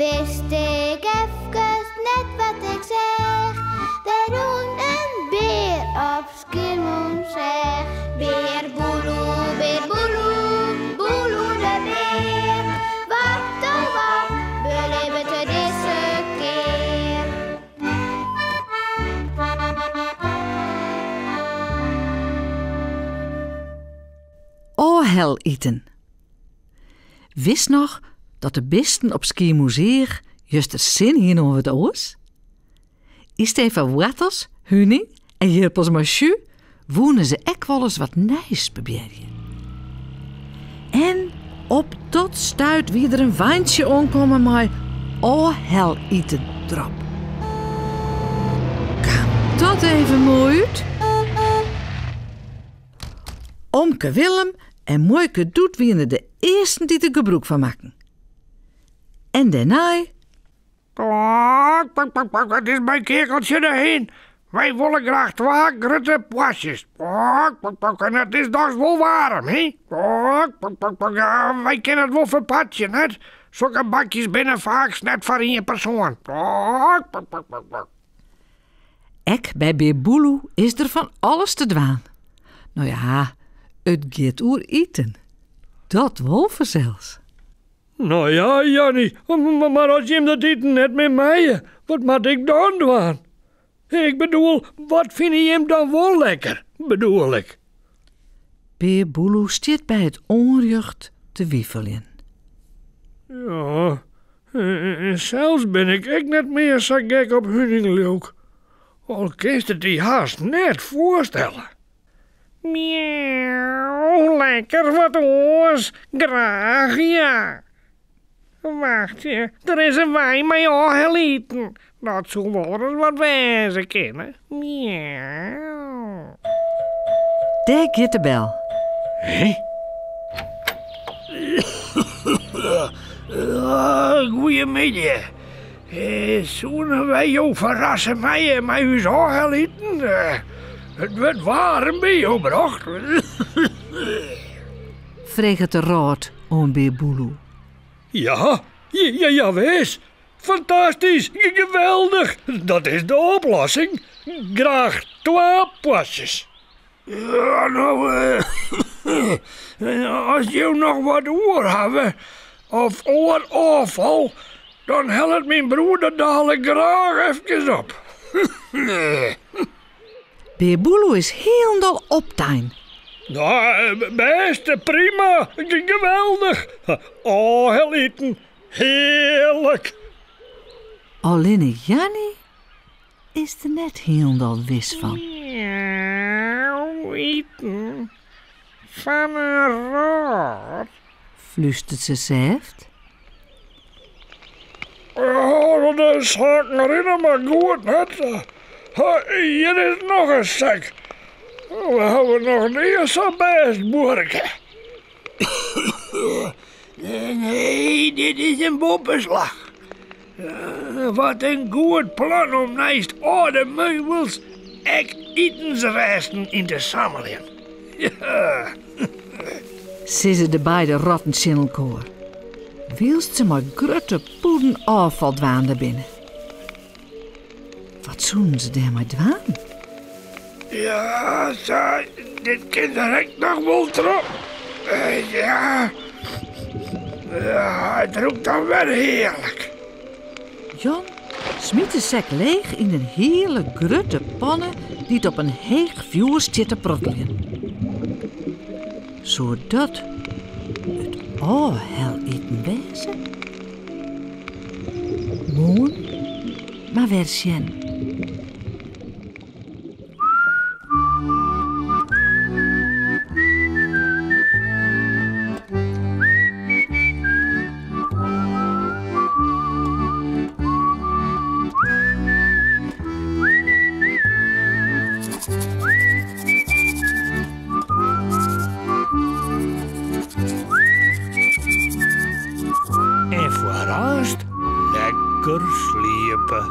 Wist ik efkes net wat ik seach, Der rûn in bear op Skiermûntseach. Bear Boeloe, bear Boeloe, Boeloe de bear, Wat oh wat belibbet er dizze kear? Ôfheliten. Witst noch dat de bisten op Skiermûntseach juster sin hiene oan wat oars? Ynstee fan woartels, huning en jirpels mei sjú woene se ek wolris wat nijs probearje. En op dat stuit wie der in weintsje oankommen mei ôfheliten derop. Kaam dat even moai út? Omke Willem en muoike Doet wiene de earsten dy't der gebrûk fan makken. En dêrnei. It is by keakeltsje de hin. Wy wolle graach twa grutte poarsjes. En it is dochs wol waarm, hè? Wy kinne it wol ferpartsje, net? Sokke bakjes binne faaks net foar ien persoan. Ek by Bear Boeloe is der fan alles te dwaan. No ja, it giet oer iten. Dat wol fansels. No ja, Janny, mar as jim dat iten net mear meie, wat moat ik dan dwaan? Ik bedoel, wat fine jim dan wol lekker, bedoel ik? Bear Boeloe stiet by it oanrjocht te wifeljen. Ja, en sels bin ik ek net mear sa gek op huning, leau 'k. Al kinst it dy hast net foarstelle. Miauw, lekker wat oars, graach ja. Wachtsje, der is in wein mei ôfheliten. Dat soe wolris wat wêze kinne. Miauw. Dêr giet de bel. Hé? Goeiemiddei. Soene wy jo ferrasse meie mei ús ôfheliten? It wurdt waarm by jo brocht. Freget de rôt oan Bear Boeloe. Ja, ja, jawis. Fantastysk, geweldich. Dat is de oplossing. Graach twa poarsjes. Ja, no, as jo noch wat oer hawwe, of oar ôffal, dan hellet myn broer dat dalik graach efkes op. Bear Boeloe is hielendal optein. No, bêst, prima, geweldich. Ôfheliten, hearlik. Allinne Janny is der net hielendal wis fan. Miauw, iten fan in rôt. Flústeret se sêft. Oh, de saken rinne mar goed, net? Hjir is noch in sek. We hawwe noch nea sa bêst buorke. Nee, dit is in boppeslach. Wat in goed plan om neist âlde meubels ek itensrêsten yn te sammeljen. Sizze de beide rotten tsjin elkoar, wylst se mei grutte pûden ôffal dwaande binne. Wat soenen se dêrmei dwaan? Ja, sa, dit kin der ek noch wol troch. Ja, ja, it rûkt dan wer hearlik. Jan smyt de sek leech yn in hiele grutte panne dy't op in heech fjoer stiet te protteljen. Soe dat it ôfheliten wêze? Moarn mar wer sjen. En foarearst lekker sliepe.